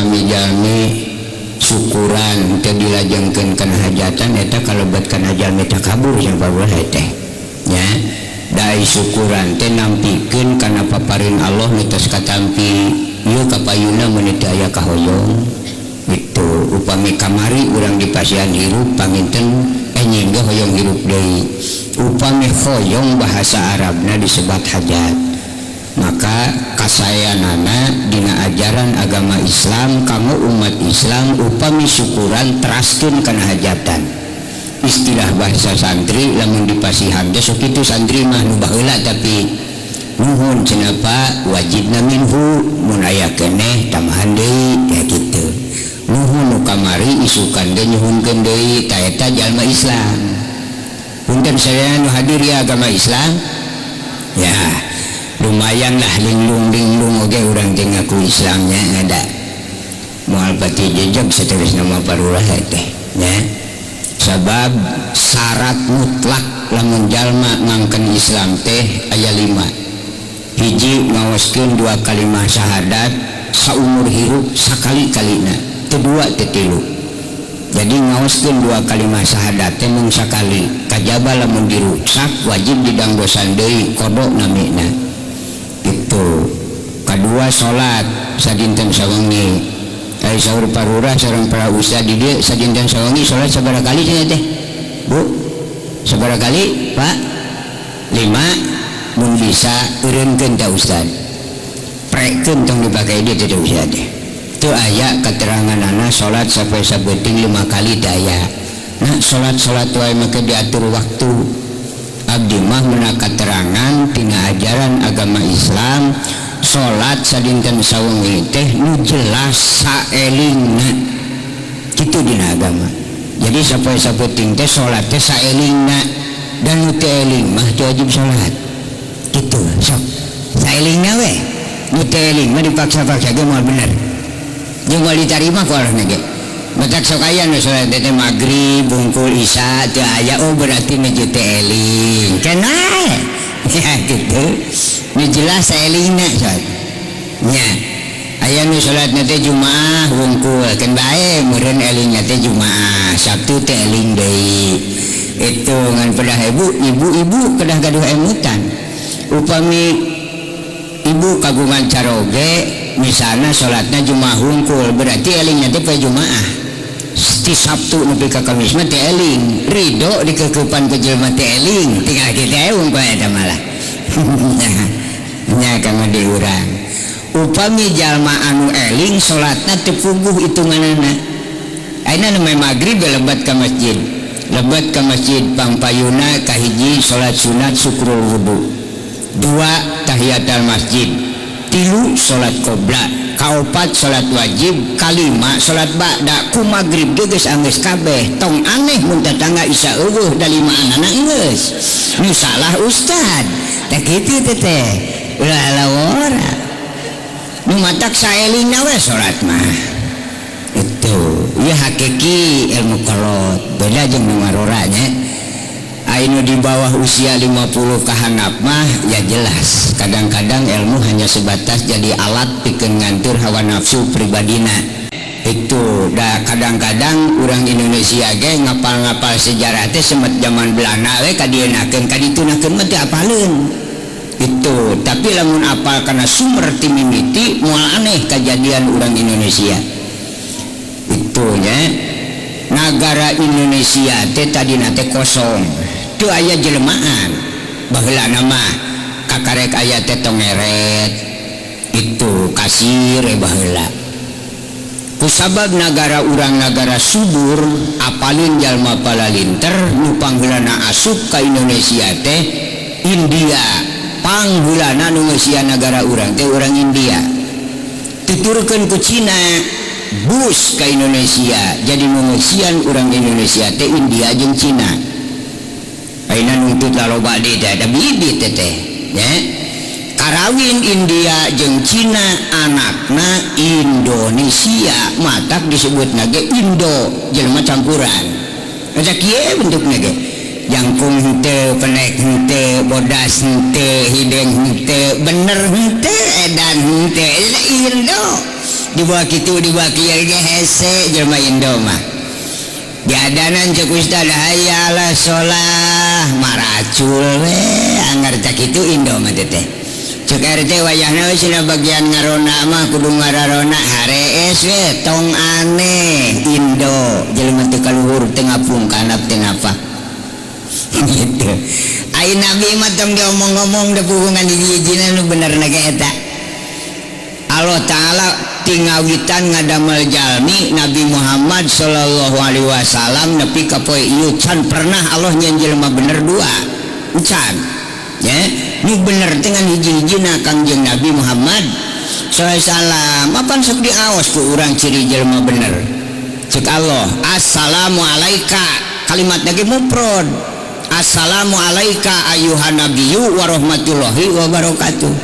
Upami jalmi syukuran teu dilajengkeun kana hajatan, eta kalebet kana jalmi takabur yang bagus teh nya. Dai syukuran teh nampikeun kana paparin Allah nu tos katampi ieu kapayuna mun teu aya kahoyong itu. Upami kamari urang dipasihan hirup, panginten enjing ge hoyong hirup deui. Upami hoyong bahasa Arabna disebat hajat. Maka kasayanana dina ajaran agama Islam kanggo umat Islam, upami syukuran teraskeun kana hajatan. Istilah bahasa santri lamun dipasihan teh sok kitu, santri mah nu baheula, tapi nuhun cenah Pak, wajibna minhu, mun aya keneh tambahan deui ya kitu. Nuhun nu kamari, isukan ge nyuhunkeun deui. Ta eta jalma Islam. Punten saya nu hadir ya agama Islam ya, lumayan lah, linglung-linglung oge urang teh ngaku Islamnya ada moal pati jejeg seterusna mah parurah teh nya. Sabab syarat mutlak lamun jalma ngangken Islam teh aya 5. Hiji, ngaoskeun dua kalimah syahadat saumur hirup sakali-kalina, teu dua teu tilu. Jadi ngaoskeun dua kalimah syahadat teh mung sakali, kajaba lamun dirusak wajib didangdosan deui, qadha namina itu. Kedua, salat sadinten sawengi. Ai saur parurah sareng para ustad di dieu, sadinten sawengi salat sabaraha kali cenah teh, Bu? Sabaraha kali, Pak? 5. Mun bisa eureunkeun teh ustad, prekeun, tong dipake dieu teh ustad teh. Teu aya keteranganana salat sampai sabeuting 5 kali teu aya. Nah, salat-salat wae make diatur waktu. Abdi mah meuna keterangan tina ajaran agama Islam, salat sadinten sawengi teh nu jelas saelingna kitu dina agama. Jadi sampai sabeuting teh salat teh saelingna, dan nu teu eling mah teu wajib salat kitu. Sok saelingna we, nu teu eling mah dipaksa-paksa ge moal bener jeung moal ditarima ku Allah ge. Matak sok aya nu salat teh magrib bungkul, isya teu aya. Oh, berarti nu teu eling cenah ya gitu. Nu jelas saelingna salat nya. Aya nu salatna teh Jumaah wungkul, keun bae meureun elingna teh Jumaah, Sabtu teh eling deui itu. Ngan pedah ibu, ibu-ibu kedah gaduh emutan. Upami ibu kagungan caroge, misalnya salatna Jumaah hungkul, berarti elingna teh poe Jumaah. Ti Sabtu nepi ka Kamis mah teu eling, ridho dikekeupan ku jelema teu eling, tinggal kita wungkul eta malah nya kanggo di urang. Upami jalma anu eling salatna teu puguh hitunganana. Ayeuna nu magrib lebat ka masjid, lebat ka masjid, pangpayuna kahiji salat sunat syukrul wudu, dua tahiyatul masjid, tilu salat qobla, kaopat salat wajib, kalima salat ba'da. Ku magrib ge geus anggeus kabeh. Tong aneh mun tetangga isya eueuh, da limaanana geus. Nu salah ustad teh kitu teh teh ulah lawora. Nu matak saelingna we salat mah itu ya hakiki ilmu kolot, beda jeung nu ngarora nya. Ainu di bawah usia 50 kahandap mah ya jelas kadang-kadang ilmu hanya sebatas jadi alat pikeun ngantur hawa nafsu pribadina itu. Da kadang-kadang orang Indonesia ge ngapal-ngapal sejarah teh semet zaman Belanda we kadienakeun, kaditunakeun mah teu apaleun itu. Tapi lamun apal kana sumber ti mimiti, moal aneh kejadian orang Indonesia itu nya. Nagara Indonesia teh tadina teh kosong, teu aya jelmaan. Baheula mah kakarek aya teh tongeret itu, kasir baheula. Kusabab nagara urang nagara subur, apalin jalma palalinter, nu pangheulana asup ka Indonesia teh India. Pangheulana nu ngeusian nagara urang teh urang India, tuturkeun ku Cina bus ka Indonesia. Jadi nu ngeusian urang Indonesia teh India jeung Cina. Ayeuna nuntut laloba deui teh ada bibit teh teh nya. Karawin India jeung Cina, anakna Indonesia, matak disebutna ge Indo, jelema campuran. Eta kieu bentukna ge, jangkung henteu, penek henteu, bodas henteu, hideng henteu, bener henteu, edan henteu, Indo. Dibawa kitu dibawa kieu ge hese jelema Indo mah. Diadanan cek ustad hayya ala sholah maracul we anggar tak kitu Indo mah teh. Cek RT wayahna we cenah bagian ngarona mah kudu ngararona harees we tong aneh Indo jelema teu kaluhur teu ngapung kanap teu ngapa. Gitu. Ai nabi mah tong diomong-omong da pugungan hiji-hijina nu bener na ge eta. Allah Ta'ala tingawitan ngadamel jalmi Nabi Muhammad sallallahu alaihi wasallam nepi ka poe ieu can pernah Allah nyeun jelema bener dua. Can. Ya, nu bener teh ngan hiji-hijina Kangjeng Nabi Muhammad sallallahu alaihi wasallam. Apan sok diaos ku urang ciri jelema bener. Cek Allah, assalamu alaika, kalimatna ge mufrad. Assalamu alaika ayuhan nabiyyu wa rahmatullahi wa barakatuh.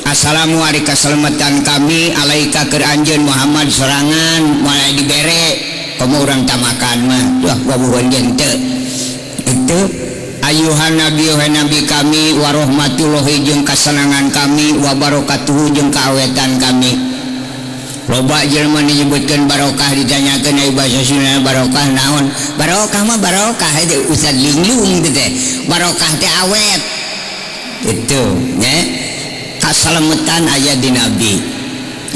Assalamu ari kaselamatan kami alaika keur anjeun Muhammad sorangan moal dibere komo urang tamakan mah wah wabuhun jeung teu. Itu ayuhan nabi wa nabi kami wa rahmatullahi jeung kasenangan kami wa barakatuhu jeung kaawetan kami. Loba jelema menyebutkeun barokah ditanyakeun ai bahasa Sunda barokah naon? Barokah mah barokah itu Ustaz linglung teh teh. Barokah teh awet. Itu nya. Kasalametan aya di nabi.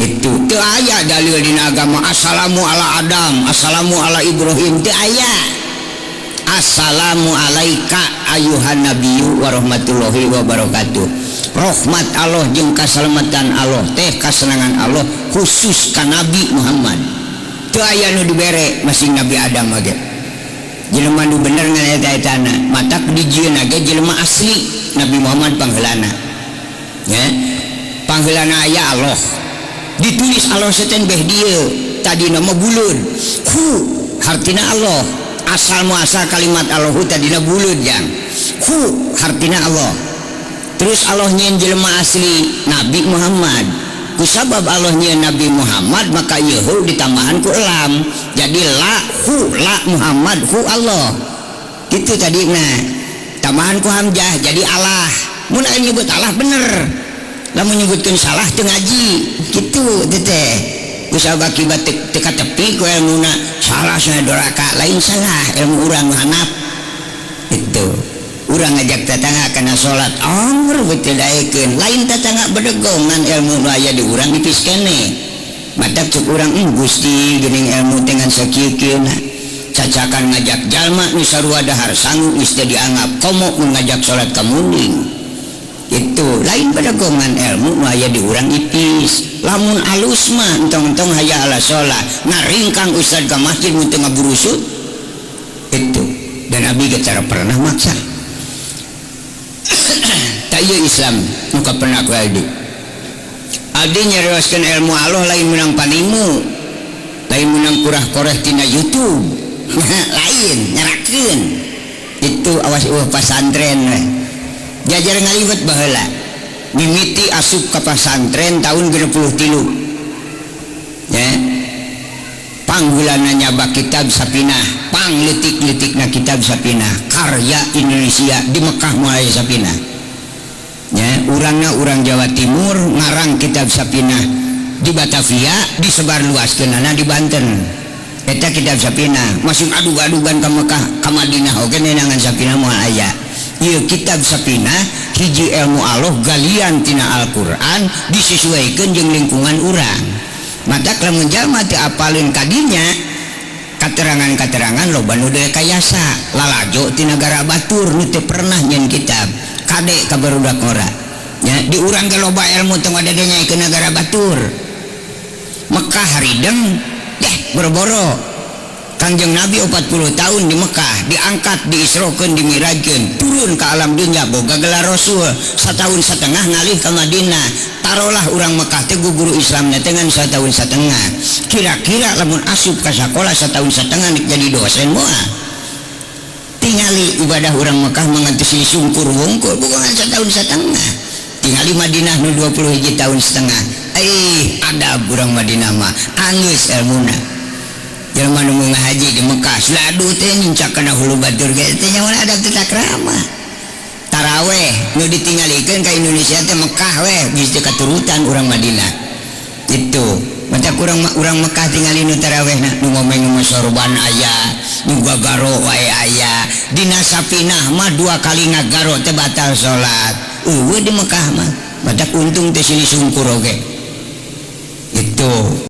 Itu teu aya dalil dina agama assalamu ala Adam, assalamu ala Ibrahim teu aya. Assalamu alaika ayuhan nabiyyu wa rahmatullahi wa barakatuh. Rahmat Allah jeung kasalamatan Allah teh kasenangan Allah khusus ka Nabi Muhammad. Teu aya nu dibere masing Nabi Adam ge. Jelema nu bener ngan eta etana, matak dijieunna ge jelema asli Nabi Muhammad pangheulana. Ya. Pangheulana aya Allah. Ditulis Allah seten beh dieu, tadina mah buleud. Hu hartina Allah. Asal muasal kalimat Allahu tadina buleud jang. Hu hartina Allah. Terus Allah nyeun jelema asli Nabi Muhammad. Kusabab Allah nyeun Nabi Muhammad maka ieu ditambahan ku lam. Jadi la hu la Muhammad hu Allah. Kitu tadina. Tambahan ku hamzah jadi Allah. Mun aya nyebut Allah bener. Lamun nyebutkeun salah teu ngaji. Kitu teh. Kusabab akibat teu katepi ku ilmuna salah cenah doraka lain salah ilmu urang nu handap. Itu. Urang ngajak tetangga kana salat anggur betul daekeun lain tetangga bedegongan ilmu nu aya di urang dipis keneh. Matak cek urang Gusti geuning ilmu teh ngan sakieu-kieuna. Cacakan ngajak jalma nu sarua dahar sangu geus teu dianggap komo mun ngajak salat ka munding. Itu lain bedegongan ilmu nu aya di urang ipis. Lamun alus mah entong-entong haya ala salat ngaringkang ustad ka masjid mun teu ngaburusut. Itu dan abi ge cara pernah maksa. Tak ieu Islam nu kapenak ku abdi. Abdi nyarioskeun ilmu Allah lain menang panimu, lain menang kurah koreh tina YouTube. Lain nyerakeun. Itu awas eueuh pasantren we. Jajar ngaliwet baheula. Mimiti asup ka pasantren tahun 63. Ya. Pangheulana nyabak kitab Sapinah, pang leutik-leutikna kitab Sapinah, karya Indonesia di Mekah mulai Sapinah. Ya, urangna urang Jawa Timur ngarang kitab Sapinah di Batavia disebarluaskeunana di Banten. Eta kitab Sapinah masih adu-adugan ka Mekah ka Madinah oge nenangan Sapinah moal aya. Ieu kitab Sapinah hiji ilmu Allah galian tina Al-Qur'an disesuaikeun jeung lingkungan urang. Matak lamun jalma teu apaleun kadinya katerangan-katerangan loba nu deui kayasa lalajo ti nagara batur nu teu pernah nyeun kitab kade ka barudak ora. Ya, di urang ge loba ilmu tong adadenya ke nagara batur. Mekah harideng deh boro-boro. Kangjeng Nabi 40 tahun di Mekah diangkat, diisrokeun, dimirajkeun, turun ke alam dunia boga gelar Rasul. Setahun setengah ngalih ke Madinah. Tarolah urang Mekah teh guru Islamnya teh ngan setahun setengah. Kira-kira lamun asup ka sakola setahun setengah nek jadi dosen moal. Tingali ibadah urang Mekah mengantos sungkur wungkul bukan setahun setengah. Tingali Madinah nu 20 hiji tahun setengah. Adab urang Madinah mah anggeus ilmuna. Jelema nu ngahaji di Mekah seladu teh nincak kana hulu batur ge teh nyawa adab teh takrama. Taraweh nu ditinggalikeun ka Indonesia teh Mekah weh geus teu katurutan urang Madinah. Itu Mata kurang urang Mekah tingali nu tarawehna, nu ngomeng sorban aya, nu gagaro wae aya. Dina sapinah mah dua kali ngagaro teh batal salat. Eueuh di Mekah mah. Matak untung teh sini sungkur oge. Itu.